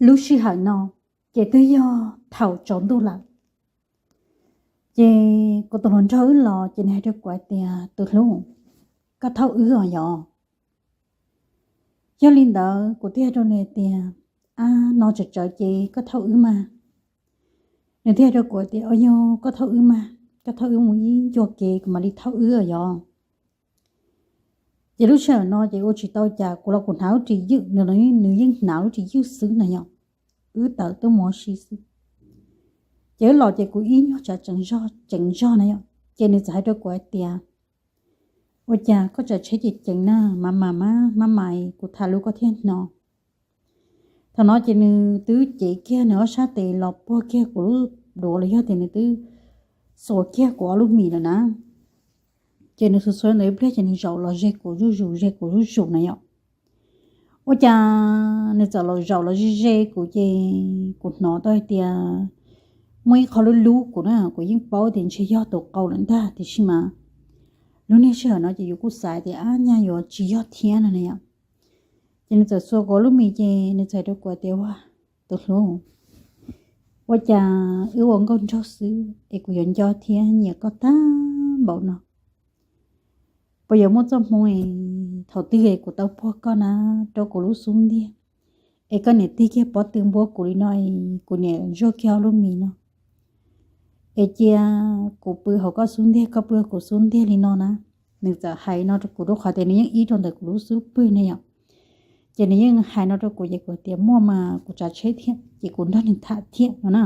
Lub sij hawm no ces twb yog thaum tsaus ntuj lawm. Ces kuv tus hluas nraug wb los ces nws hais rau kuv hais tias, tus hlub, koj thauj wb os yog. Yog li ntawd kuv thiaj hais rau nws hais tias, ab, no tsawv tsawv ces koj thauj wb mas. Nws thiaj hais rau kuv hais tias, o yog koj thauj wb mas, koj thauj wb mus ib ncua kev kuv mam li thauj wb os yog. Ces lub sij hawm no ces ua tsis tau cas, kuv los kuv hnav lub ris ywj, nws los nws yeej hnav lub ris ywj xwb na yom. Wb tawm tuaj mus ua si xwb. Ces wb los ces kuv ib nyuag tsav tseem zog na yom. Ces nws txawm hais rau kuv hais tias, ua cas koj tsav tsheb ceev ceev na, mam mam mam mam mas kuv tham lus koj thiaj hnov. Thaum no ces nws twb cev kiag nws ob sab tes los puag kiag kuv lub duav los yog tias nws twb xuas kiag kuv ob lub mis lawm na. Ces nws xuas xuas ntawd ib pliag ces nws zaum los ze kuv zuj zus ze kuv zuj zus na yom. Ua cas nws txawm los zaum los ze ze kuv ces kuv hnov tau hais tias muaj ib qho lub lub kuv na, kuv yeej paub tias ntshe yog tus qau lawm ntag tiam sis mas lub niag sij hawm no ces yus kuj xav tias ab nyaj yuav tsis yog thiab no na yom. Ces nws txawm xuas kuv lub mis ces nws txawm hais rau kuv tias, ua, tus hlub, ua cas wb ua nkauj nraug xwb es kuv yuav nco thiab nyiam koj tag npaum no? Puas yuav muaj txoj hmoo es thaum twg es kuv tau puag koj na rau kuv lub xub ntiag, es koj niam tig kiag pob tw npuab kuv li no es kuv niam zuaj kiag ob lub mis no, es cia kuv pw hauv koj xub ntiag koj pw hauv kuv xub ntiag li no na? Nws txawm hais no rau kuv rau qhov tias nws yeej ib rau ntawm kuv lub xub pwg ne yom. Ces nws yeej hais no rau kuv ces kuv tias muaj mas kuv tsav tsheb thiab ces kuv nrog nws tham thiab no na.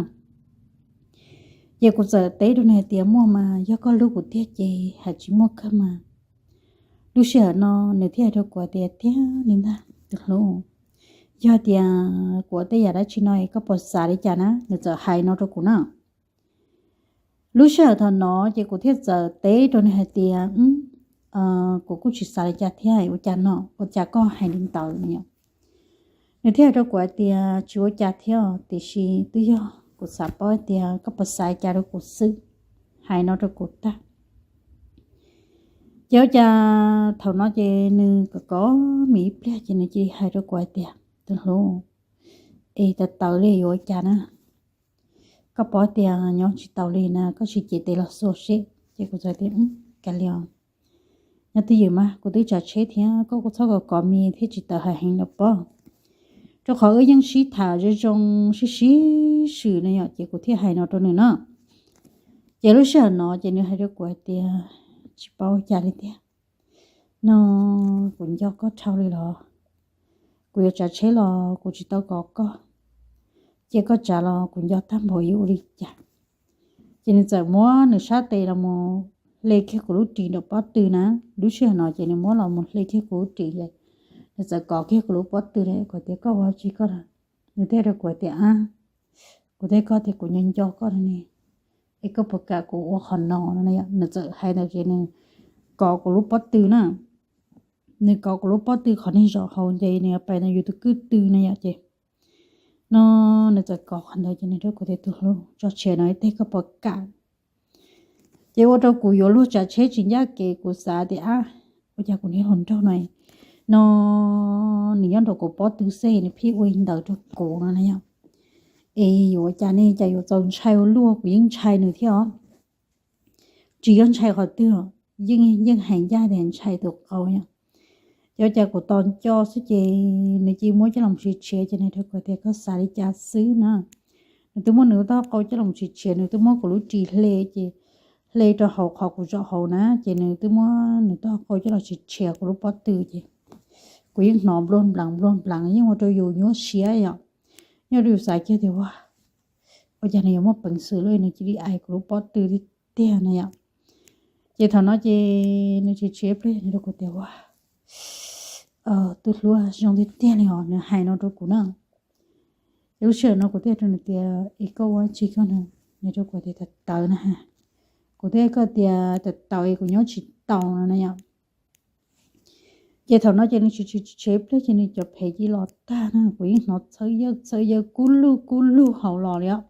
Ces kuv txawm teb rau nws hais tias muaj mas yog koj hlub kuv tiag ces hais tsis muaj kawg mas. Lub sij hawm no nws thiaj hais rau kuv tias tiag li ntag tus hlub, yog tias kuv ua tej yam dab tsi no es koj puas xav li cas na? Nws txawm hais no rau kuv na. Lub sij hawm thaum no ces kuv thiaj txawm teb rau nws hais tias, kuv kuj tsis xav li cas thiab, ua cas no ua cas koj hais li ntawd no? Nws thiaj hais rau kuv hais tias tsis ua cas thiab tiam sis twb yog kuv xav paub hais tias koj puas xav li cas rau kuv xwb, hais no rau kuv tag. Ces ua cas thaum no ces nws kov kov mis ib pliag ces nws cia li hais rau kuv hais tias tus hlub, es tawv tawv li yuav ua cas na? Koj paub tias nyob tsis taus li na, koj sim cev tes los xuas seb. Ces kuv txawm tias kav liam, nyob twj ywm mas kuv twb tsav tsheb thiab, koj kuj txhob kov kov mis thiab tsis tawv hais heev lawm pob, rau qhov wb yeej sib tham zoo zoo sib sib swm na yom. Ces kuv thiaj hais no rau nws na. Ces lub sij hawm no ces nws hais rau kuv hais tias tsis paub ua cas li tiag, no kuv nco koj dhau li los, kuv yuav tsav tsheb los kuv tsis tau kov koj, cia koj tsav los kuv nco tag npaum yuav ua li cas. Ces nws txawm muab nws sab tes los mus hle kiag kuv lub ris nraum pob tw na. Lub sij hawm no ces nws muab los mus hle kiag kuv lub ris ces nws txawm kov kiag kuv lub pob tw na, kuv tias koj ua tsi koj? Nws thiaj rau kuv tias a, kuv thiaj koj tias kuv nco nco koj no ne, es koj puas kam kuv ua qhov no no? Nws txawm hais ntawd ces nws kov kuv lub pob tw na. Nws kov kuv lub pob tw qhov niag zaum hauv ces nws pais ntawm yus tus kwj tw na yom. Ces no nws txawm kov qhov ntawd ces nws rau kuv tias tus hlub, tso tshiav no ib teg koj puas kam? Ces ua rau kuv yuav luag tsav tsheb tsis ncaj kev, kuv xav tias a, ua cas kuv niag hluas nraug no, no nws nyob nraum kuv pob tw xwb nws pheej ua li ntawd rau kuv no na yom. Es yuav ua cas ne, cas yuav txaus ntshai ua luaj, kuv yeej ntshai nws thiab os. Tsis yog ntshai qhov twg, yeej yeej hais ncaj tias ntshai tus qau yom. Ces ua cas kuv tos nco xwb ces nws cia li muab coj los mus siv tshiav ces nws rau kuv tias koj xav li cas xwb na. Nws twb muab nws toj qau coj los mus siv tshiav, nws twb muab kuv lub ris hle ces hle rau hauv qhov kuv zaum hauv na, ces nws twb muab nws toj qau coj los siv tshiav kuv lub pob tw ces kuv yeej hnov npluag nplaas npluag nplaas yeej ua rau yus nyuaj siab yom. Yeej ua rau yus xav kiag tias ua, ua cas nws yuav muaj peev xwm li nws cia li ais kuv lub pob tw tiag tiag na yom. Ces thaum no ces nws siv tshiav ib pliag nws rau kuv tias ua, tus hlub zoo tiag tiag li os, nws hais no rau kuv na. Ces lub sij hawm no kuv thiaj rau nws tias es koj ua tsi koj na? Nws rau kuv tias tawv tawv na. Kuv thiaj koj tias tawv tawv es kuv nyob tsis taus no na yom. Ces thaum no ces nws siv tshiav ib pliag ces nws cov phev cia li los tag na, kuv yeej hnov txhawb yawg txhawb yawg kub lug kub lug hauv los li os.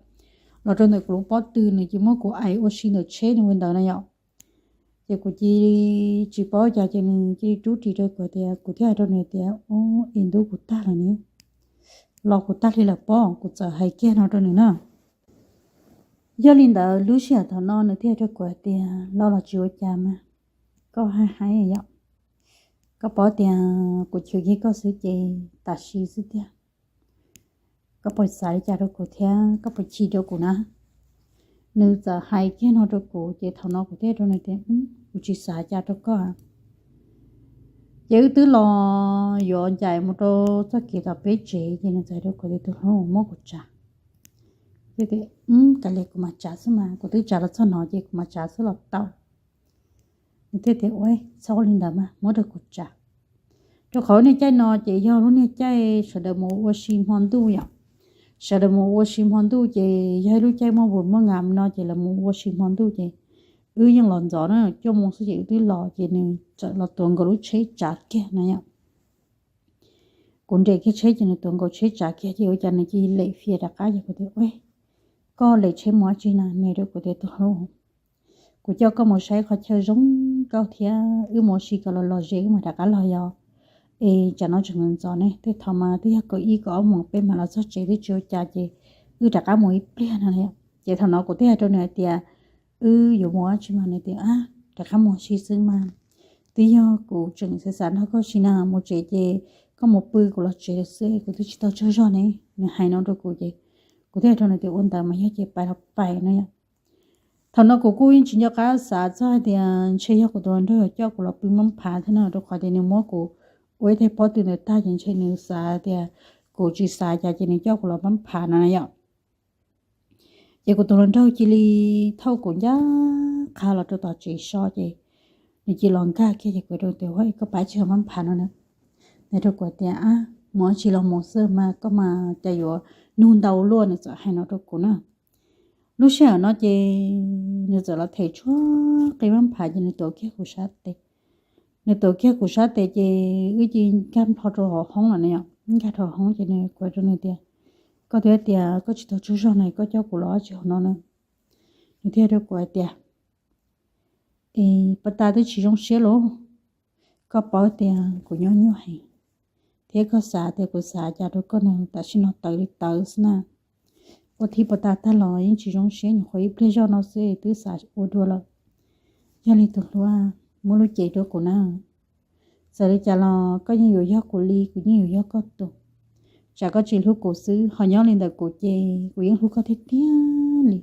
Los rau ntawm kuv lub pob tw nws cia li muab kuv ais ua si ntawm tsheb nws ua ntawd na yom. Ces kuv cia li tsis paub cas ces nws cia li rub ris rau kuv tias, kuv thiaj hais rau nws tias ub, es ntub kuv tag lawm ne, los kuv tag li lawm pob, kuv txawm hais kiag no rau nws na. Yog li ntawd lub sij hawm thaum no nws thiaj rau kuv hais tias, Los los tsis ua cas mas, koj hais hais yom, koj paub tias kuv chwv kiag koj xwb ces tam sim xwb tiag. Koj puas xav li cas rau kuv thiab koj puas chim rau kuv na? Nws txawm hais kiag no rau kuv ces thaum no kuv thiaj rau nws tias, Kuv tsis xav cas rau koj. Ces wb twb los yuav ncaim mus rau txoj kev tom peb tsev ces nws txawm hais rau kuv tias, Tus hlub, muab kuv tsav. Kuv thiaj tias, Kav liam, kuv mam tsav xwb mas, kuv twb tsav los txog no ces kuv mam tsav xwb los tau. Nws thiaj tias, Ua txhob ua li ntawd mas, muab rau kuv tsav. Rau qhov lub niag caij no ces yog lub niag caij sawv daws mus ua si hmo ntuj yom. Sawv daws mus ua si hmo ntuj ces yog ib lub caij muaj vus muaj ngam no ces lawv mus ua si hmo ntuj ces wb yeej los ntxov na, cuaj moo xwb ces wb twb los ces nws txawm los tuav nkaus lub tsheb tsav kiag na yom. Kuv nres kiag tsheb ces nws tuav nkaus tsheb tsav kiag ces ua cas nws cia li lem fias rov qab ces kuv tias, Ua, koj lem tsheb mus dab tsi na? Nws rau kuv tias, Tus hlub, kuv coj koj mus saib qhov chaw zoo nkauj thiab wb mus ua si kom los los ze wb mam rov qab los yom. Es tsam no tseem ntxov ne, tej thaum mas twb yog kaum ib kaum ob moos peb mam los txog tsev twb tsis ua cas ces wb rov qab mus ib pliag no. Ces thaum no kuv thiaj hais rau nws hais tias, Wb yuav mus dab tsi mas? Nws tias, Rov qab mus ua si xwb mas, twb yog kuv tseem xav xav nrog koj ua si na, mus tsev ces koj mus pw kuv los tsev lawm xwb, kuv twb tsis tau tsaug zog ne. Nws hais no rau kuv ces kuv thiaj hais rau nws tias, Ua ntawd mas yog ces pais los pais no yom. Thaum no kuv kuj yeej tsis nco qab xav txog hais tias ntshe yog kuv tus hluas nraug yuav coj kuv los pw npab phav thiab no, rau qhov tias nws muab kuv ua ib teg pob tw ntawd tag ces ntshe nws xav tias kuv tsis xav cas ces nws coj kuv los npab phav no na yom. Ces kuv tus hluas nraug cia li thauj kuv ncaj qha los rau tom tsev so ces nws cia li los nkag kiag ces kuv rau tias, Ua, koj pab tsis los npab phav no na? Nws rau kuv tias, Ab, mus dab tsi los mus xwb mas, koj mas cas yuav nug ntau luaj. Nws txawm hais no rau kuv na. Lub sij hawm no ces nws txawm los them tshuab qe npab phav ces nws tuav kiag kuv sab tes. Nws tuav kiag kuv sab tes ces wb cia li nkag plho rau hauv hoob lawm na yom. Nkag rau hauv hoob ces nws kuv rau nws tias, Koj twb tias koj tsis tau tsaug zog na, koj coj kuv los dab tsi hauv no na? Nws thiaj rau kuv hais tias, Es puag ta twb tsis zoo siab lauj, koj paub tias kuv nyob nyuaj heev, thiab koj xav tias kuv xav cas rau koj no, tam sim no tawv li tawv xwb na. Ua thib puag ta tag los yeej tsis zoo siab, nyuam qhuav ib pliag zoj no xwb twb xav ua dua lawm. Yog li tus hluas, muab lub cev rau kuv na. Txawm li cas los koj yeej yuav yog kuv li, kuv yeej yuav yog koj tus. Tsam koj tsis hlub kuv xwb, ho nyob li ntawm kuv ces kuv yeej hlub koj tiag tiag li.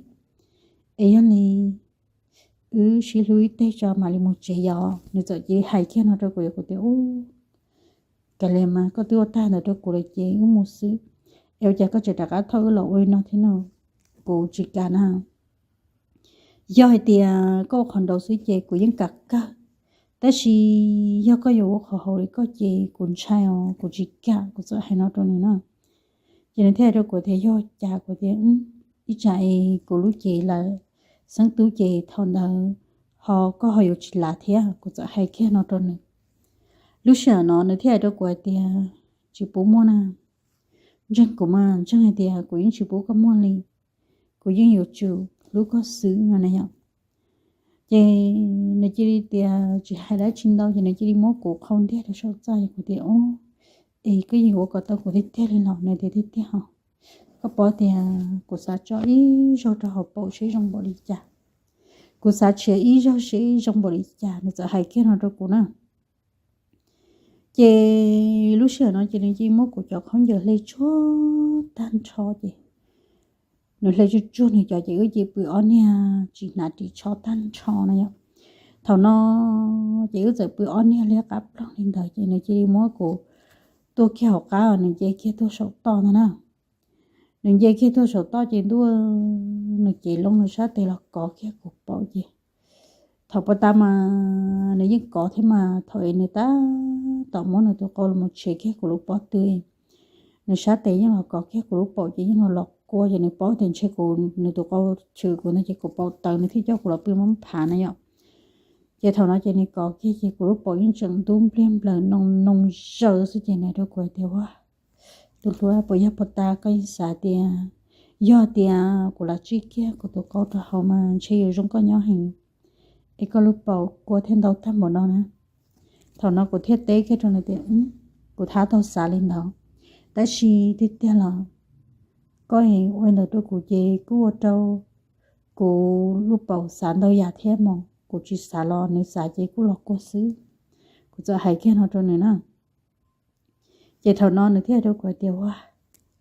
Es yog li wb sib hlub ib teg tso mam li mus tsev yom. Nws txawm cia li hais kiag no rau kuv, kuv tias, Ub, kav liam mas, koj twb ua tag ntawd rau kuv lawm ces wb mus xwb. Es ua cas koj tseem rov qab thauj wb los ua li no thiab no? Kuv tsis kam na. Yog hais tias koj ua qhov nraud xwb ces kuv yeej kam kawg, tab sis yog koj yuav ua qhov hauv li koj ces kuv ntshai os, kuv tsis kam. Kuv txawm hais no rau nws na. Ces nws thiaj hais rau kuv tias, Yog cas? Kuv tias, Ib tsam es kuv lub cev lawm, xeeb tub ces thaum ntawd ho koj ho yuav tsis lav thiab. Kuv txawm hais kiag no rau nws. Lub sij hawm no nws thiaj hais rau kuv hais tias, Tsis pub muaj na, ntseeg kuv mas ntseeg hais tias kuv yeej tsis pub koj muaj li, kuv yeej yuav tsum hlub koj xwb no na yom. Ces nws cia li tias tsis hais dab tsi ntau ces nws cia li muab kuv qhau ntiag rau saum txaj. Kuv tias, Ub, es koj yeej ua kom tau kuv tiag tiag li los? Nws tias, Tiag tiag os. Koj paub tias kuv xav tso ib zaug rau hauv paum seb zoo npaum li cas, kuv xav tshiav ib zaug seb zoo npaum li cas. Nws txawm hais kiag no rau kuv na. Ces lub sij hawm no ces nws cia li muab kuv cov khaub ncaws hle tsuag tag nrho ces nws hle tsuag tsuag nws cov ces wb cia li pw ob niag tsis hnav ris tsho tag nrho na yom. Thaum no ces wb txawm pw ob niag liab qab ploog li ntawd ces nws cia li muab kuv tuaj kiag hauv qab, nws nce kiag tuaj saum toj ntag na. Nws nce kiag tuaj saum toj ces ntuj, nws cev loo nws sab tes los kov kiag kuv paum ces thaum puag ta mas nws yeej kov thiab mas thaum es nws tab tom muab nws tus qau los mus tshev kiag kuv lub pob tw, nws sab tes yeej los kov kiag kuv lub paum ces yeej los los kua ces nws paub tias ntshe kuv, nws tus qau chwv kuv ntag ces kuv paum tawv nws thiaj coj kuv los pw npab phav na yom. Ces thaum no ces nws kov kiag ces kuv lub paum yeej tseem ntub npliag nplaws noo noo zaws xwb ces nws rau kuv hais tias, Ua, tus hluas, puas yog puag ta koj yeej xav tias yog tias kuv lam tsij kiag kuv tus qau rau hauv mas ntshe yuav zoo koj nyob heev, es koj lub paum kua thiaj ntau tag npaum no na? Thaum no kuv thiaj teb kiag rau nws tias, Kuv tab tom xav li ntawd, Tab sis tiag tiag los koj ua ntawd rau kuv ces kuj ua rau kuv lub paum xav ntau yam thiab mas kuv tsis xav los nws xav ces kuj los kuag xwb. Kuv txawm hais kiag no rau nws na. Ces thaum no nws thiaj rau kuv hais tias, ua,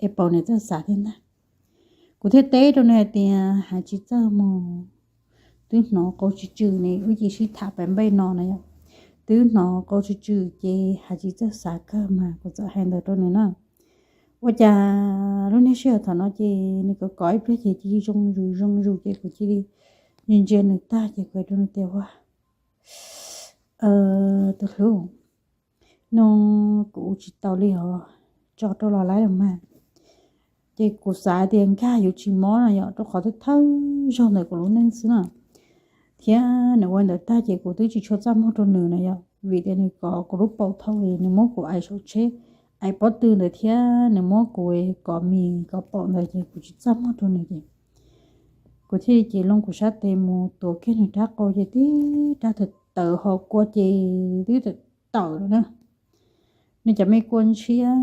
es paum nws txawj xav thiab ntag. Kuv thiaj teb rau nws hais tias, hais tsis txawj mus, twb hnov qau tsw tsw ne, wb cia sib tham pas npej no na yom. Twb hnov qau tsw tsw ces hais tsis txawj xav kawg mas kuv txawm hais ntawd rau nws na. Ua cas lub niag sij hawm thaum no ces nws kov kov ib pliag ces cia li zoo zus zoo zus ces kuv cia li ntsia ntsia nws tag ces kuv hais rau nws tias, ua, tus hlub, no kuv ua tsis tau li os, tso rau los laib los mas. Ces kuv xav tias nkag yuav tsis mob no yom, rau qhov thawj zaug ntawm kuv lub neej xwb na. Thiab nws ua ntawd tag ces kuv twb tsis tshua txaj muag rau nws na yom, vim tias nws kov kuv lub paum thaum nws muab kuv aim saum tsheb, aim pob tw ntawd thiab nws muab kuv kov mis kov paum ntawd ces kuv tsis txaj muag rau nws ces kuv thiaj li ces loo kuv sab tes mus tuav kiag nws rab qau ces tib rab tawv tawv ho kua ces twb tawm tawm lawm na. Nws cov me kua ntshiab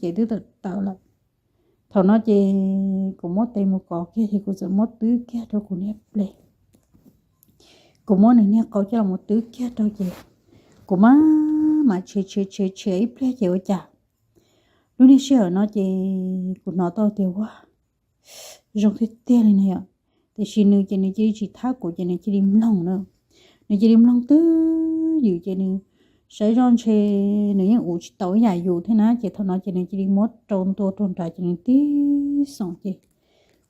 ces twb tawm tawm lawm. Thaum no ces kuv muab tes mus kov kiag ces kuv txawm muab twb kiag rau kuv niag ples. Kuv muab nws niag qau coj los mus twb kiag rau ces kuv mam mam tshiav tshiav tshiav tshiav ib pliag ces ua cas lub niag sij hawm no ces kuv hnov tau tias, ua, zoo tiag tiag li na yom. Tiam sis nws ces nws cia li tsis thab kuv ces nws cia li mloog na. Nws cia li mloog twj ywm ces nws saib zoj ntshe nws yeej ua tsis tau ib yam yus thiab na ces thaum no ces nws cia li muab rau ntua rau nrad ces nws tib xoom ces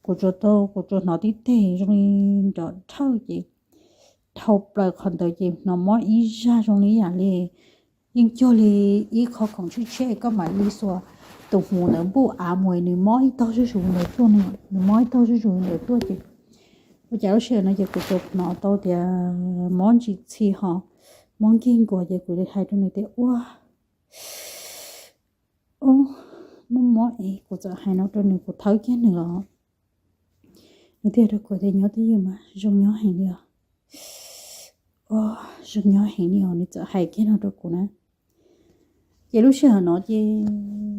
kuv tsuas tau, kuv tsuas hnov tib teg zoo li nrov dhawj ces dhau plaws qhov ntawd ces hnov mob ib zaj zoo li ib yam li yeej cuag li ib qho khoom tshiab tshiab koj mam li xuas tus hmuv ntawd npuj av mus nws mob ib tog zuj zus ntawd tuaj no, nws mob ib tog zuj zus ntawd tuaj ces ua cas lub sij hawm no ces kuv tsuas hnov tau tias mob ntsim txhi ho mob nkig nkuas ces kuv li hais rau nws tias, ua, mob mob es kuv txawm hais no rau nws, kuv thawb kiag nws los. Nws thiaj rau kuv tias, nyob twj ywm mas zoo nyob heev li os. Zoo nyob heev li os, nws txawm hais kiag no rau kuv na. Ces lub sij hawm no ces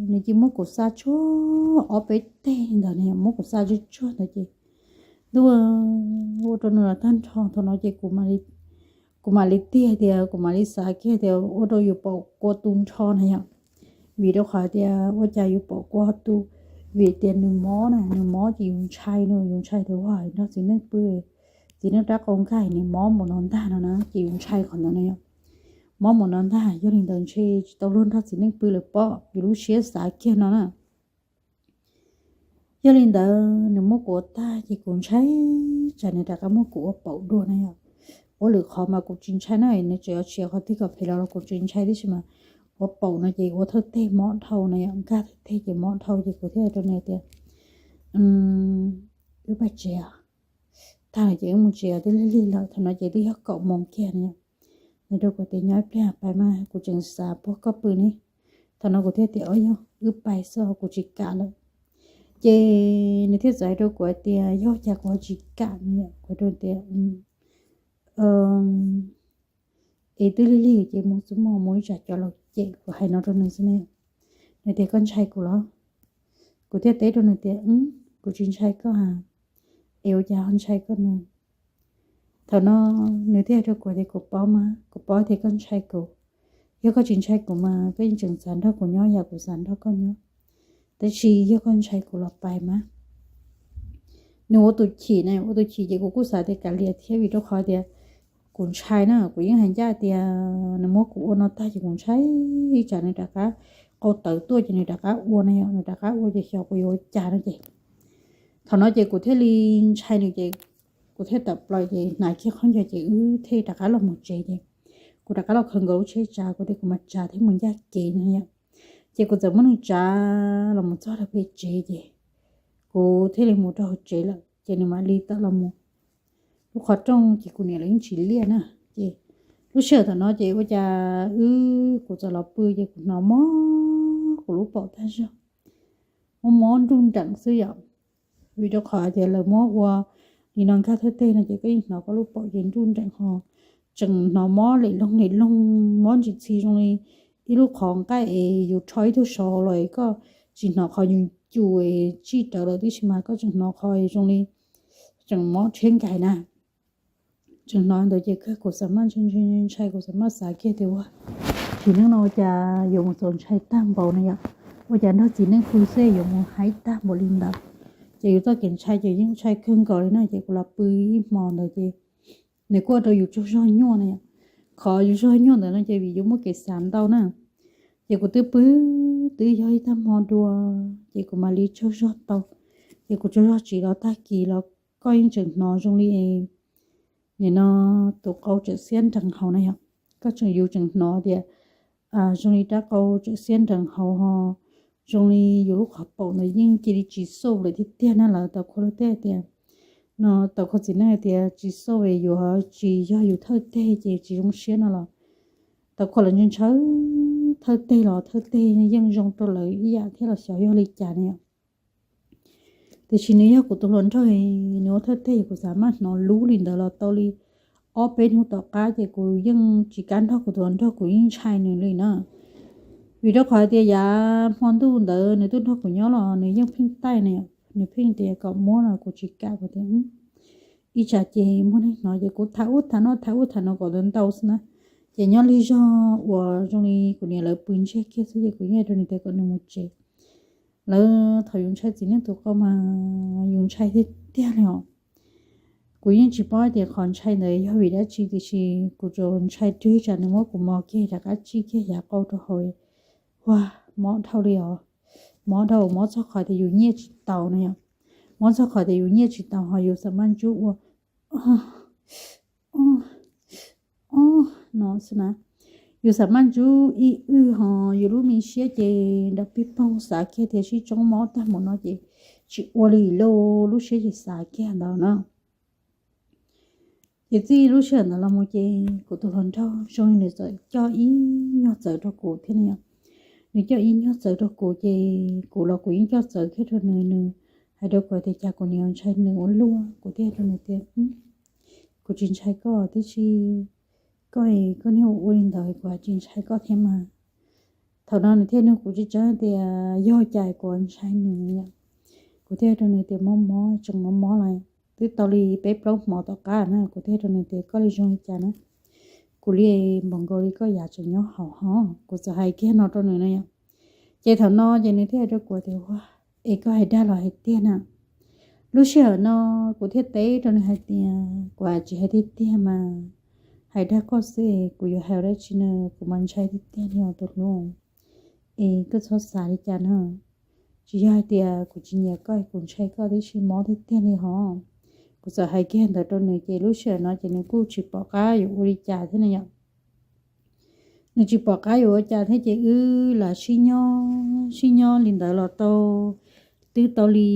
nws cia muab kuv xa tsuag ob peb teg ntawd na, muab kuv xa tsuag tsuag ntawd ces ntuj, ua rau nws los tag nrho. Thaum no ces kuv mam li tiag tias kuv mam li xav kiag tias ua rau yus paum kua tu nrho na yom. Vim rau qhov tias ua cas yus paum kua tu, vim tias nws mob na, nws mob ces yus ntshai no, yus ntshai tias ua nrog txiv neej pw, txiv neej rab qau nkag nws mob mus no ntag no na ces yus ntshai qhov ntawd na yom. Mob mus no ntag, yog li ntawd ntshe tsis tau luag nrog txiv neej pw lawm pob, yus lub siab xav kiag no na. Yog li ntawd nws muab kuv ua tag ces kuv ntshai tsam nws rov qab muab kuv ua paum dua na yom. Ua lwm qhov mas kuv tsis ntshai na, nws tseem yuav tshiav qhov twg kom phem los los kuv tsis ntshai tib si mas ua paum no ces ua thawj teg mob dhau na yom, nkag thawj teg ces mob dhau ces kuv thiaj rau nws tias, wb pais tsev os. Tag lawm ces wb mus tsev os, twb lig lig lawm. Thaum no ces twb yog kaum moos kiag na yom. Nws rau kuv tias nyob ib pliag pais mas kuv tseem xav puag koj pw ne. Thaum no kuv thiaj tias, o yog, wb pais xwb os, kuv tsis kam lawm. Ces nws thiaj txawm hais rau kuv hais tias yog cas kuv ho tsis kam no yom. Kuv rau tias, es twb lig lig ces mus xwb mog, mus ib tsam cov laus cem, kuv hais no rau nws xwb ne. Nws tias koj ntshai kuv los? Kuv thiaj teb rau nws tias, kuv tsis ntshai koj ha. Es ua cas ho ntshai koj no? Thaum no nws thiaj hais rau kuv tias kuv paub mas, kuv paub tias koj ntshai kuv. Yog koj tsis ntshai kuv mas koj yeej tseem xav nrog kuv nyob yam kuv xav nrog koj nyob. Tab sis yog koj ntshai kuv los pais mas. Nws ua tus chim na, ua tus chim ces kuv kuj xav tias kav liam thiab vim rau qhov tias kuv ntshai na, kuv yeej hais ncaj tias nws muab kuv ua no tag ces kuv ntshai ib tsam nws rov qab qau tawv tuaj ces nws rov qab ua na yom, nws rov qab ua ces xyov kuv yuav ua cas no ces. Thaum no ces kuv thiaj li ntshai nws ces kuv thiaj tawm plaws ces hnav kiag khaub ncaws ces wb thiaj rov qab los mus tsev ces kuv rov qab los khaws nkaus lub tsheb tsav, kuv tias kuv mam tsav thiab mus ncaj kev no yom. Ces kuv txawm muab nws tsav los mus txog rau pem tsev ces kuv thiaj li mus rau hauv tsev lawm ces nws mam li tawm los mus lub qhov rooj ces kuv niam lawv yeej tsis liaj na. Ces lub sij hawm thaum no ces ua cas wb, kuv txawm los pw ces kuv hnov mob kuv lub paum tag zog, mob mob nruj nreem xwb yom. Vim rau qhov tias lawv muab ua li no nkag thawj teg no ces koj yeej hnov koj lub paum ces nruj nreem ho tseem hnov mob lem loog lem loog, mob ntsim txhi zoo li ib lub qhov nqaij es yus rho ib tug saud los es koj tsis hnov qhov yus cus tsij rawv lawm tib si mas koj tseem hnov qhov zoo li tseem mob rhiab nkais na. Tseem hnov ntawd ces kawg kuv xav maj ntshai ntshai ntshai, kuv xav maj xav kiag tias ua txiv neej no ua cas yuav mus txaus ntshai tag npaum no yom, ua cas nrog txiv neej pw xwb yuav mus haib tag npaum li ntawd. Ces yus txoj kev ntshai ces yeej ntshai kawg nkaus li na, ces kuv los pw ib hmo ntawd ces nws kuj ua rau yus tsaug zog nyuaj na yom. Qhov yus tsaug zog nyuaj ntawd no ces vim yus muaj kev xav ntau na. Ces kuv twb pw twb yog ib tag hmo dua, ces kuv mam li tsaug zog tau. Ces kuv tsaug zog tsis los tag kis los koj yeej tseem hnov zoo li nim no tus qau tseem xiab nrees hauv na yom. Koj tseem, yus tseem hnov tias zoo li rab qau tseem xiab nrees hauv ho zoo li yus lub qhov paum ntawd yeej cia li tsis xauj lawm tiag tiag na. Lawv tau khuaj lawv tej tias no, tau khuaj txiv neej tias tsis xauj es yuav tsis yog yus thawj teg ces tsis zoo siab no los tau khuaj lawv ntshaw ntshaw thawj teg los thawj teg yeej zoo rau lawv ib yam thiab los xyov yog li cas ne. Tiam sis nws yog kuv tus hluas nraug, nws ua thawj teg, kuv xav maj hnov lub li ntawd los tau li ob peb hnub tom qab ces kuv yeej tsis kam nrog kuv tus hluas nraug, kuv yeej ntshai nws li na. Vim rau qhov tias yav hmo ntuj ntawd nws twb nrog kuv nyob los nws yeej pheej taij na, nws pheej tias kom muab no kuv tsis kam, kuv tias ib tsam ces muaj neeg hnov ces kuv tham ub tham no tham ub tham no kom ntau ntau xwb na. Ces nyob lig zog uas zoo li kuv niam lawv pw ntsiag kiag xwb ces kuv yeej hais rau nws tias kom nws mus tsev. Lawv thaum yus ntshai txiv neej tus qau mas yus ntshai tiag tiag li os. Kuv yeej tsis paub tias qhov ntshai ntawd yog vim dab tsi tiam sis kuv tsuas ntshai twb tsam nws muab kuv mos kiag rov qab tsij kiag yav qau rau hauv. Ua, mob dhau li os. Mob dhau, mob txog qhov tias yus nyiaj tsis tau na yom. Mob txog qhov tias yus nyiaj tsis tau ho yus xam maj ntsub ua no xwb na. Yus xam maj ntsub ib wb ho yus lub me siab ces nrov pig poog xav kiag tias sib tsoob mob tag npaum no ces tsis ua li lauj, lub siab ces xav kiag ntawd na. Ces txij lub sij hawm ntawd los mus ces kuv tus hluas nraug zoo li nws txawm coj ib nyuag txawv rau kuv thiab ne yom. Nws coj ib nyuag txawv rau kuv ces kuv los kuv yeej coj txawv kiag rau nws. Nws hais rau kuv tias cas kuv niam ntshai nws ua luaj, kuv thiaj hais rau nws tias kuv tsis ntshai koj, tiam sis koj, koj niag ua ua li ntawd kuv tsis ntshai koj thiab mas. Thaum no nws thiaj nug kuv tseeb tseeb tias yog cas kuv ntshai nws yom. Kuv thiaj hais rau nws tias mob mob, tseem mob mob lawm, twb tau li peb plaub hmo tom qab na. Kuv thiaj hais rau nws tias koj li zoo li cas na, kuv li npaum nkaus li koj yav tseem nyob hauv ho. Kuv txawm hais kiag no rau nws na yom. Ces thaum no ces nws thiaj hais rau kuv tias ua, es koj hais dag los hais tiag na? Lub sij hawm no kuv thiaj teb rau nws hais tias kuv tsis hais tiag tiag mas, hais dag koj xwb, kuv yuav hais ua dab tsi na, kuv mas ntshai tiag tiag li os tus hlub. Es koj txhob xav li cas na, tsis yog hais tias kuv tsis nyiam koj, kuv ntshai koj tib si, mob tiag tiag li ho. Kuv txawm hais kiag ntawd rau nws ces lub sij hawm no ces nws kuj tsis pom qab yuav ua li cas thiab na yom. Nws tsis pom qab yuav ua cas thiab ces wb lam sib nyob sib nyob li ntawd los tau, twb tau li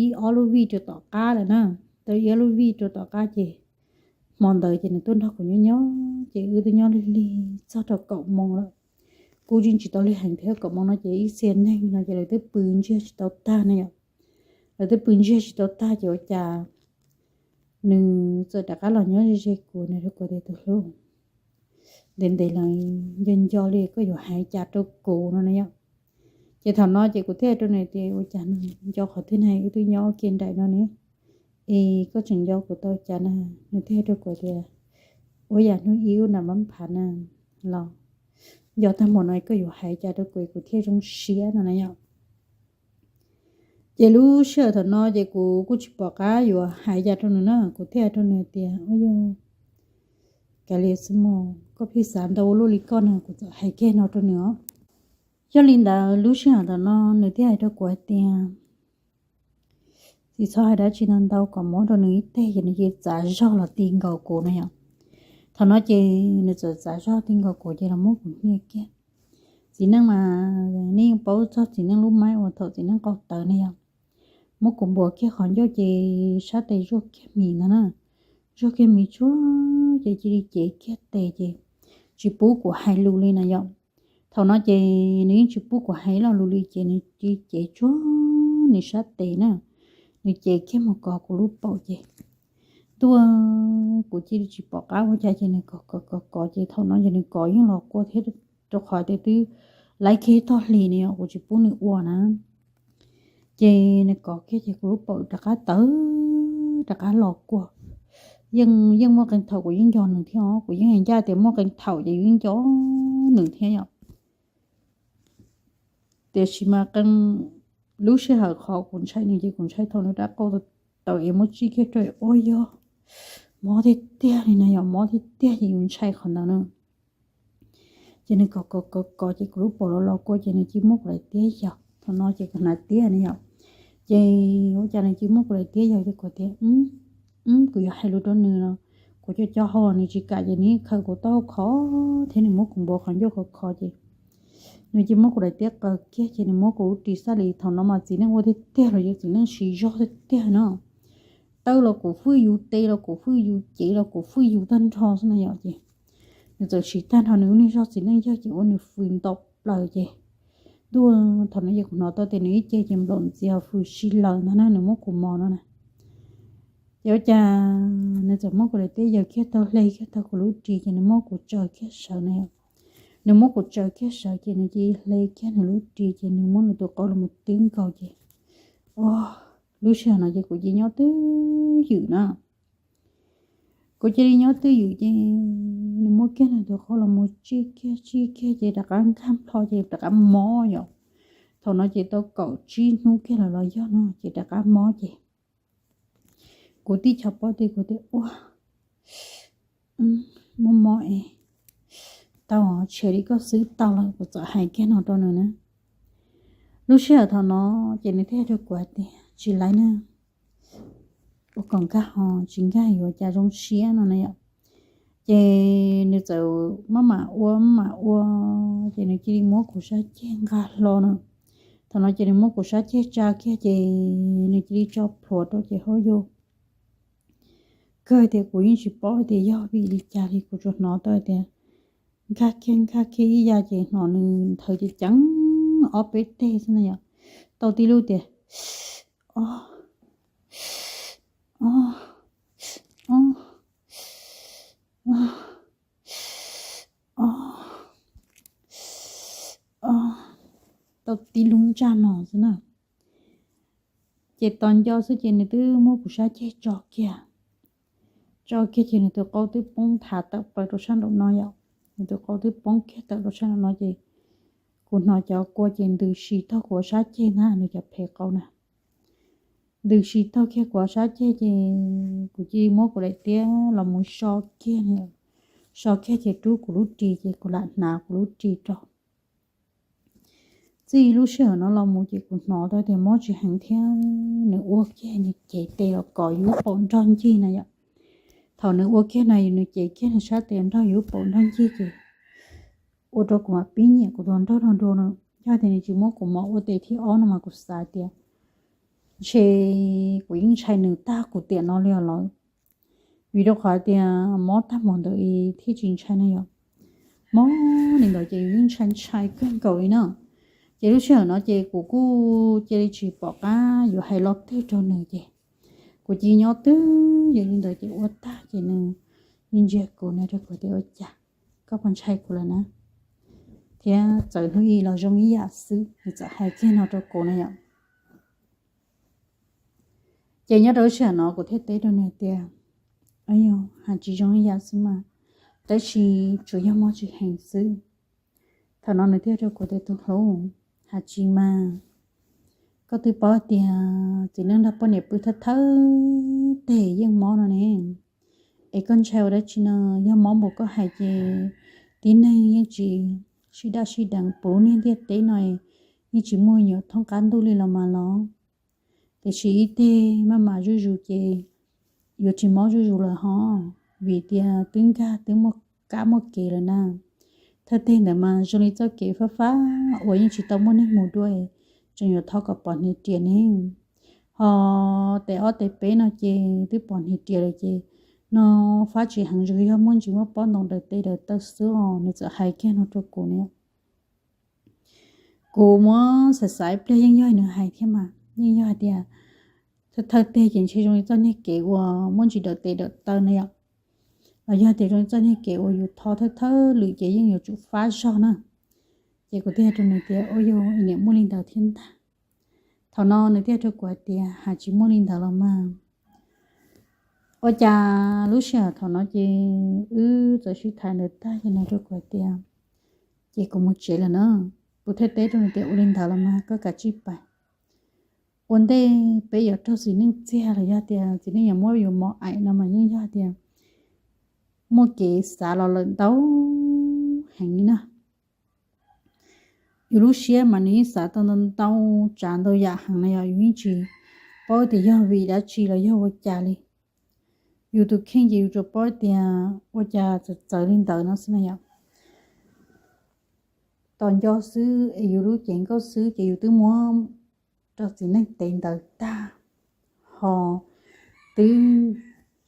ib ob lub vij rau tom qab lawm na. Tau ib ob lub vij rau tom qab ces hmo ntawd ces nws tuaj nrog kuv nyob nyob ces wb twb nyob lig lig txog rau kaum moos lawm. Kuv yeej tsis tau lig heev thiab, kaum moos no ces ib txhia neeg no ces lawv twb pw ntsiag tsis tau tag ne yom. Lawv twb pw ntsiag tsis tau tag ces ua cas nws txawm rov qab los nyob ze ze kuv, nws rau kuv tias tus hlub, ntev ntev los nco nco li koj yuav hais cas rau kuv no na yom. Ces thaum no ces kuv thiaj hais rau nws tias ua cas nco qhov twg na, wb twb nyob ua ke nraim no ne, es koj tseem nco kuv tau cas na? Nws thiaj hais rau kuv tias ua yam hnub ib wb nram mab phav na los nco tag npaum no koj yuav hais cas rau kuv kuv thiaj zoo siab no na yom. Ces lub sij hawm thaum no ces kuv kuj tsis pom qab yuav hais cas rau nws na, kuv thiaj hais rau nws tias ua yog kav liam xwb mog, koj pheej xav ntau ua luaj li koj na, kuv txawm hais kiag no rau nws os. Yog li ntawd lub sij hawm thaum no nws thiaj hais rau kuv hais tias tsis txhob hais dab tsi ntau ntau kom mob rau nws ib teg ces nws cia li txav zog los ti nkaus kuv na yom. Thaum no ces nws txawm txav zog ti nkaus kuv ces los muab kuv hnia kiag. Txiv neej mas nej yeej paub txog txiv neej lub maib uas thaum txiv neej qau tawv ne yom. Muab kuv npuas kiag qhov ncauj ces sab tes zuaj kiag mis ntag na, zuaj kiag mis tsuag ces cia li cev kiag tes ces tsis pub kuv hais lus li na yom. Thaum no ces nws yeej tsis pub kuv hais ib lo lus li ces nws cia li cev tsuag nws sab tes na, nws cev kiag mus kov kuv lub paum ces tuaj, kuv cia li tsis pom qab ua cas ces nws kov kov kov kov ces thaum no ces nws kov yeej los quaj thiab, rau qhov tias twb laib kiag tog hlis ne yom, kuv tsis pub nws ua na. Ces nws kov kiag ces kuv lub paum rov qab tawv, rov qab los kua. Yeej, yeej muaj qee thaum kuv yeej nco nws thiab os, kuv yeej hais ncaj tias muaj qee thaum ces yus yeej nco nws thiab yom. Tiam sis mas qee lub sij hawm qhov kuv ntshai nws ces kuv ntshai thaum nws rab qau tawv es muab tsij kiag rau ua yog mob tiag tiag li na yom, mob tiag tiag ces yus ntshai qhov ntawd na. Ces nws kov kov kov kov ces kuv lub paum los los kua ces nws cia muab kuv daim tiab yaws. Thaum no ces kuv hnav tiab ne yom, ces ua cas nws cia muab kuv daim tiab yaws ces kuv tias, kuv yuav hais lus rau nws los kuv cov cov hau nws tsis kam ces nws khaws kuv taub hau khov thiab nws muab kuv npuav qhov ncauj khov khov ces nws cia muab kuv daim tiab qaws kiag ces nws muab kuv lub ris xab li. Thaum no mas txiv neej ua tiag tiag los yog txiv neej siv zog tiag tiag no. Taw los kuv fwj yus, tes los kuv fwj yus, cev los kuv fwj yus tag nrho xwb na yom. Ces nws txawm siv tag nrho nws lub niag zog txiv neej yawg ces ua nws fwj nto plaws ces ntuj, thaum no ces kuv hnov tau tias nws ib ce ces nplaum ntxias fwj si lawm ntag na, nws muab kuv mos no na. Ces ua cas nws txawm muab kuv daim tiab yaws kiag tau, hle kiag tau kuv lub ris ces nws muab kuv tsaws kiag sawv na yom. Nws muab kuv tsaws kiag sawv ces nws cia hle kiag nws lub ris ces nws muab nws tus qau los mus tib nkaus ces, o, lub sij hawm no ces kuv cia nyob twj ywm na. Kuv cia li nyob twj ywm ces nws muab kiag nws tus qau los mus tsij kiag tsij kiag ces rov qab nkag nplho ces rov qab mob yom. Thaum no ces tau kaum tsib hnub kiag los los yog no ces rov qab mob ces kuv tib chov pob tw kuv tias, ua, mob mob es tau, tshiav li koj xwb tau lawm, kuv txawm hais kiag no rau nws na. Lub sij hawm thaum no ces nws thiaj rau kuv hais tias, tsis laiv na, ua kom nkag ho tsis nkag yuav cas zoo siab no na yom. Ces nws txawm maj mam ua maj mam ua, ces nws cia li muab kuv sab ceg nqa hlo na. Thaum no ces nws muab kuv sab ceg tsa kiag ces nws cia li tso plhuav rau ces hauj yug kawg tias kuv yeej tsis paub tias yog vim li cas li, kuv tsuas hnov tau tias nkag kiag nkag kiag ib yam ces hnov nws nthawv ceev ceev ob peb teg xwb na yom. Tau tib lub tias, o, o, o, o, o, tau tib lub ntsaj no xwb na. Ces tos nco xwb ces nws twb muab kuv sab ceg tso kiag. Tso kiag ces nws tus qau twb poob thav tawm plaws rau sab nraum no yom. Nws tus qau twb poob kiag tawm rau sab nraum no ces kuv hnov cov kua ces ntws si taug kuv sab ceg na, nws cov phev qau na. Ntws si taug kiag kuv sab ceg ces kuv cia li muab kuv daim tiab los mus so kiag, so kiag ces rub kuv lub ris ces kuv lam hnav kuv lub ris rau. Txij lub sij hawm no los mus ces kuv hnov tau tias mob tsis heev thiab nws ua kiag nws cev tes los kov yus lub paum nrog ncig na yom. Thaum nws ua kiag no nws cev kiag nws sab tes nrog yus lub paum nrog ncig ces ua rau kuv mam pib nyiam kuv tus nraug dua dua no. Yog tias nws tsis muab kuv mos ua tes thib ob no mas kuv xav tias ntshe kuv yeej ntshai nws tag kuv tiam no li os lawm. Vim rau qhov tias mob tag mus ntawd thiaj tsis ntshai na yom. Mob li ntawd ces yus yeej ntshai ntshai kawg nkaus li na. Ces lub sij hawm no ces kuv kuj cia li tsis pom qab yuav hais lo twg rau nws ces kuv cia li nyob twj ywm li ntawd ces ua tag ces nws ntsia kuv na rau kuv tias ua cas koj puas ntshai kuv lawm na, thiab txawm hnub ib los zoo ib yam xwb, nws txawm hais kiag no rau kuv na yom. Ces nyob rau lub sij hawm no kuv thiaj teb rau nws tias, yog has tsis zoo ib yam xwb mas, tab sis tsuas yog mob tsis heev xwb. Thaum no nws thiaj rau kuv tias tus hlub, has tsis mas, koj twb paub tias txiv neej nrog poj niam pw thawj thawj teg yeej mob no ne. Es koj ntshai ua dab tsi no, yog mob npaum koj hais ces tib neeg yeej tsis sib daj sib deev puv lub niag ntiaj teb no, yeej tsis muaj nyuam thoob qab ntuj li los mas los. Tiam sis ib teg maj mam zuj zus ces yuav tsis mob zuj zus lawm ho, vim tias twb nkag twb muaj kab muaj kev lawm na. Thawj teg ntawd mas zoo li txoj kev fab fab uas yeej tsis tau muaj neeg mus dua, tseem yuav thov kom pom hniav riam ne. Ho tes ob tes peb no ces twb pom hniav riam lawm ces no fab tsis heev, zoo yog muaj ntsis muaj pob ntoo daws tes daws taw xwb os, nws txawm hais kiag no rau kuv ne. Kuv muab xav xav ib pliag yeej yog nws hais thiab mas, yeej yog hais tias thawj thawj teg ces ntshe zoo li txoj niag kev uas muaj ntsis daws tes daws taw na yom, los yog tias zoo li txoj niag kev uas yus thov thawj thawj lwm ces yeej yuav tsum fab zog na. Ces kuv thiaj hais rau nws tias, ua yog niam muaj li ntawd thiab ntag. Thaum no nws thiaj rau kuv hais tias, Has tsis muaj li ntawd los mas. Ua cas lub sij hawm thaum no ces wb txawm sib tham ntawd tag ces nws rau kuv hais tias, Ces kuv mus tsev lawm na. Kuv thiaj teb rau nws tias, Ua li ntawd los mas koj kav tsij pais. Ua ntej peb yuav raug txiv neej txiag los yog tias txiv neej yuav muab yus mos aim no mas yeej yog tias muaj kev xav los lawm ntau heev li na. Yus lub siab mas nws yeej xav tau ntau ntau tsav ntau yam heev na yom, yus yeej tsis paub tias yog vim dab tsi los yog ua cas li. Yus tus kheej ces yus tsuas paub tias ua cas txawv txawv li ntawd no xwb na yom. Tos nco xwb es yus lub cev nkauj xwb ces yus twb muab rau txiv neej tev ntawd tag, ho twb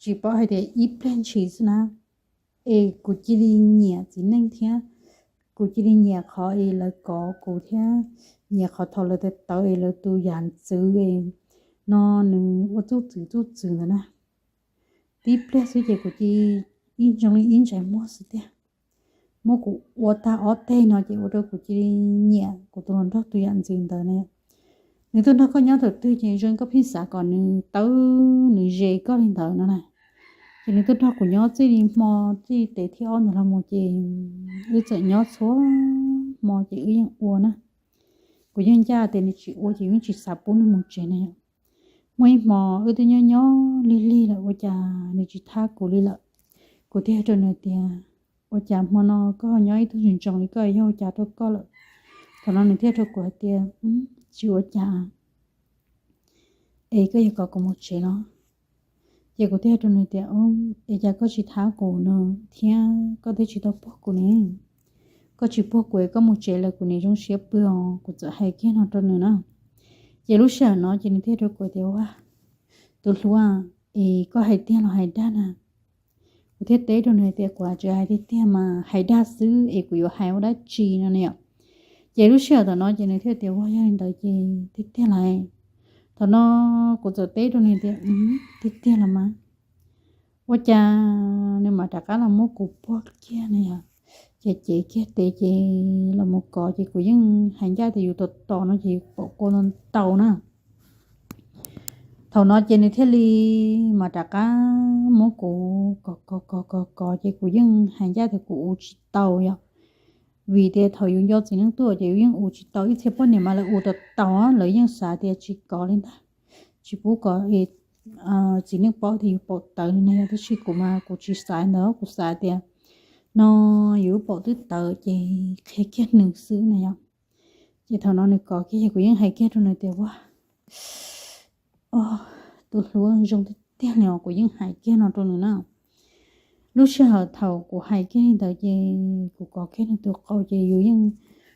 tsis paub hais tias ib pliag ntshis xwb na, es kuv cia li nyiam txiv neej thiab. Kuv cia li nyiam qhov es lawv kov kuv thiab, nyiam qhov thaum lawv tawv tawv es lawv tus yam ntxwv es no nws ua txuj txwv txuj txwv ntawd na. Tib pliag xwb ces kuv cia li ib ntsoog li ib ntsais muag xwb tiag. Muab kuv ua tag ob teg no ces ua rau kuv cia li nyiam kuv tus hluas nraug tus yam ntxwv ntawd na. Nws tuaj nrog koj nyob thaum twg ces zoo koj pheej xav kom nws tawv nws ze koj li ntawd no na. Ces nws tuaj nrog kuv nyob txij li hmo txij tes thib ob ntawd los mus ces wb txawm nyob txhua hmo ces wb yeej ua na. Kuv yeej ncaj tias nws tsis ua ces yeej tsis xav pub nws mus tsev na yom. Muaj ib hmo wb twb nyob nyob lig lig lawm ua cas nws tsis thab kuv li lawm. Kuv thiaj hais rau nws tias, Ua cas hmo no koj ho nyob ib tug ntsoov ntsoov li koj, yog ua cas rau koj lawm? Thaum no nws thiaj rau kuv hais tias, Tsis ua cas, es koj yuav kom kuv mus tsev los? Ces kuv thiaj hais rau nws tias, Es cas koj tsis thab kuv no thiab koj twb tsis tau puag kuv ne? Koj tsis puag kuv es koj mus tsev lawm kuv niam zoo siab pw os. Kuv txawm hais kiag no rau nws na. Ces lub sij hawm no ces nws thiaj rau kuv tias, Ua, tus hluas, es koj hais tiag los hais dag na? Kuv thiaj teb rau nws tias, Kuv tsis hais tiag tiag mas hais dag xwb es kuv yuav hais ua dab tsi no ne yom. Ces lub sij hawm thaum no ces nws thiaj tias, Ua, yog li ntawd ces tiag tiag los? Thaum no kuv txawm teb rau nws tias, Tiag tiag los mas. Ua cas nws mam rov qab los muab kuv puag kiag na yom. Ces cev kiag tes ces los mus kov ces kuv yeej hais ncaj tias yus tos tos no ces yus pom kua ntau ntau na. Thaum no ces nws thiaj li mam rov qab muab kuv kov kov kov kov kov ces kuv yeej hais ncaj tias kuv ua tsis tau yom. Vim tias thaum yus nco txiv neej tuaj ces yus yeej ua tsis tau, ib txhia poj niam mas lawv ua tau tau, lawv yeej xav tias tsis kov li ntag, tsis pub kov, txiv neej paub tias yus paum tawv li na yom. Tab sis kuv mas kuv tsis xav ntawd, kuv xav tias no yus lub paum twb tawv ces qhia kiag nws xwb na yom. Ces thaum no nws kov kiag ces kuv yeej hais kiag rau nws tias, Ua, tus hluas zoo tiag tiag li os. Kuv yeej hais kiag no rau nws na. Lub sij hawm thaum kuv hais kiag li ntawd ces kuv kov kiag nws tus qau ces yus yeej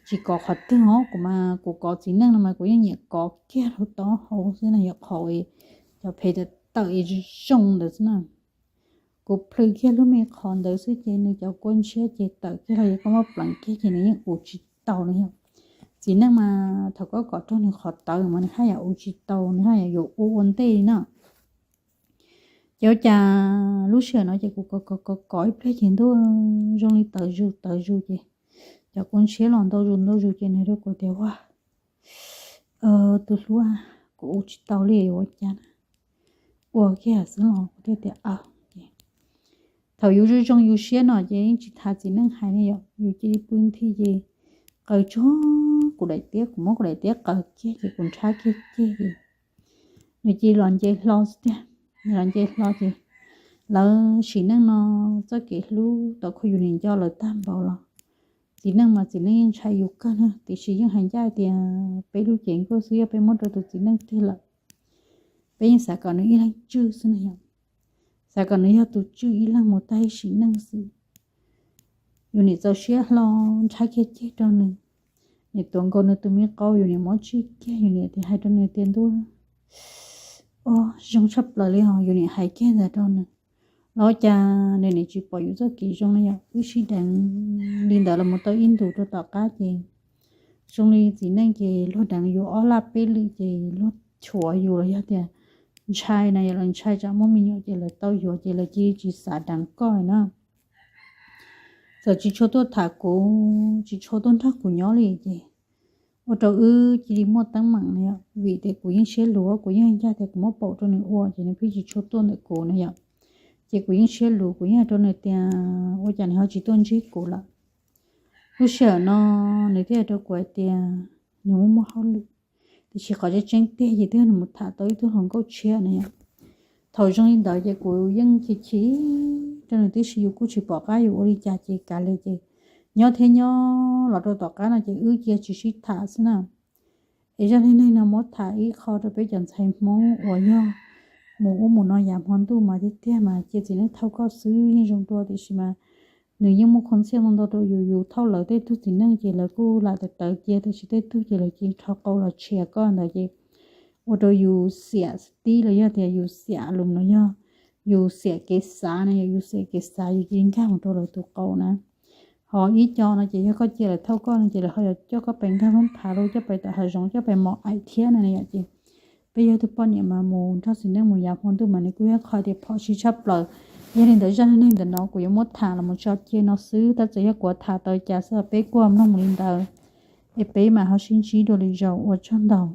tsis kov qhov twg os, kuv mas kuv kov txiv neej no mas kuv yeej nyiam kov kiag rau taub hau xwb na yom, qhov cov phem tawm tawm zoo ntawd xwb na. Kuv plhws kiag lub me qhov ntawd xwb ces nws cov kua ntshiab ces tawm kiag los yog koj muab pleev kiag ces nws yeej ua tsis tau li yom. Txiv neej mas thaum koj kov raug nws qhov tawv mas nws haj yam ua tsis tau, nws haj yam yuav ua ua ntej li na. Ces ua cas lub sij hawm no ces kuv kov kov kov kov ib pliag ces ntuj, zoo li tawv zus tawv zus ces cov kua ntshiab los ntau zus ntau zus ces nws rau kuv tias, Ua, tus hluas, kuv ua tsis tau li, ua cas na? Ua kiag xwb los? Kuv thiaj tias, Aw. Thaum yus zoo zoo yus siab no ces yeej tsis tham txiv neej hais li yom, yus cia li pw nthi ces qaws tsuag kuv daim tiab, kuv muab kuv daim tiab qaws kiag ces kuv nrhab kiag ceg ces nws cia li los nce hlo xwb tiag. Nws los nce hlo ces lawv sim neej no txoj kev hlub tau kho yus niam nco lawv tag npaum los txiv neej mas txiv neej yeej ntshai yus kawg na, tiam sis yeej hais ncaj tias peb lub cev nkauj xwb, yog peb muab rau tus txiv neej tiag lawm, peb yeej xav kom nws ib leeg tswj xwb na yom. Xav kom nws yog tus tswj ib leeg mus tag ib sim neej xwb. Yus niam txaus siab hlo nrhab kiag ceg rau nws, niam tuav nkaus nws tus me qau, yus niam muab tsij kiag, yus niam tias hais rau nws tias, Ntuj, o, zoo tshaj plaws li os. Yus niam hais kiag ntawd rau nws los cas nws niam tsis pom yus txoj kev zoo li yom. Wb sib deev li ntawd los mus tau ib ntus rau tom qab ces zoo li txiv neej ces luag deev yus ob laj peb lwm ces luag chuav yus los yog tias ntshai na yom, lawv ntshai tsam muaj me nyuam ces lawv tau yuav ces lawv cia li tsis xav deev koj na. Txawm tsis tshua tuaj tham kuv, tsis tshua tuaj nrog kuv nyob li ces ua rau wb cia li muaj teeb meem na yom, vim tias kuv yeej siab luv, kuv yeej ncaj tias kuv muab paum rau nws ua ces nws pheej tsis tshua tuaj ntawm kuv na yom. Ces kuv yeej siab luv, kuv yeej hais rau nws tias ua cas nws ho tsis tuaj ntsib kuv lawm. Lub sij hawm no nws thiaj hais rau kuv hais tias nws muaj muaj hauj lwm, tiam sis qhov tseeb tseeb tiag ces twb yog nws mus tham tau ib tug hluas nkauj tshiab na yom. Thaum zoo li ntawd ces kuv yeej chim chim rau nws tib si, yus kuj tsis pom qab yus ua li cas ces kav liam ces nyob thiab nyob los rau tom qab no ces wb cia tsis sib tham xwb na. Es zaj neej neeg no muab tham ib qho rau peb cov ntxhais Hmoob uas yog mus ub mus no yav hmo ntuj mas tiag tiag mas cia txiv neej thauj koj xwb yeej zoo dua, tiam sis mas nws yeej muaj khuv ntxhiaj ntau ntau rau yus, yus thauj lawv tej tug txiv neej ces lawv kuj lam tawv tawv cia, tiam sis tej tug ces lawv cia li rho qau los tshiav koj ntawd ces ua rau yus xiam tib los yog tias yus xiam lus no yog yus xiam kev xav na, yog yus xiam kev xav yus cia li nkag mus rau lawv tus qau na. Ho ib co no ces yog koj cia lawv thauj koj no ces lawv ho yuav coj koj pes nkag lub phav los coj pes tom hav zoov coj pes mos aim thiab na yom. Ces peb yog tus poj niam mas mus nrog txiv neej mus yav hmo ntuj mas nws kuj yog qhov tias phom sij tshaj plaws. Yog li ntawd zaj neej neeg ntawm no kuv yuav muab tham los mus tso cia no xwb, tab txawm yog kuv tham tau cas xwb peb kuj mloog mus li ntawd. Es peb mam ho sib ntsib dua lwm zaus, ua tsaug ntau.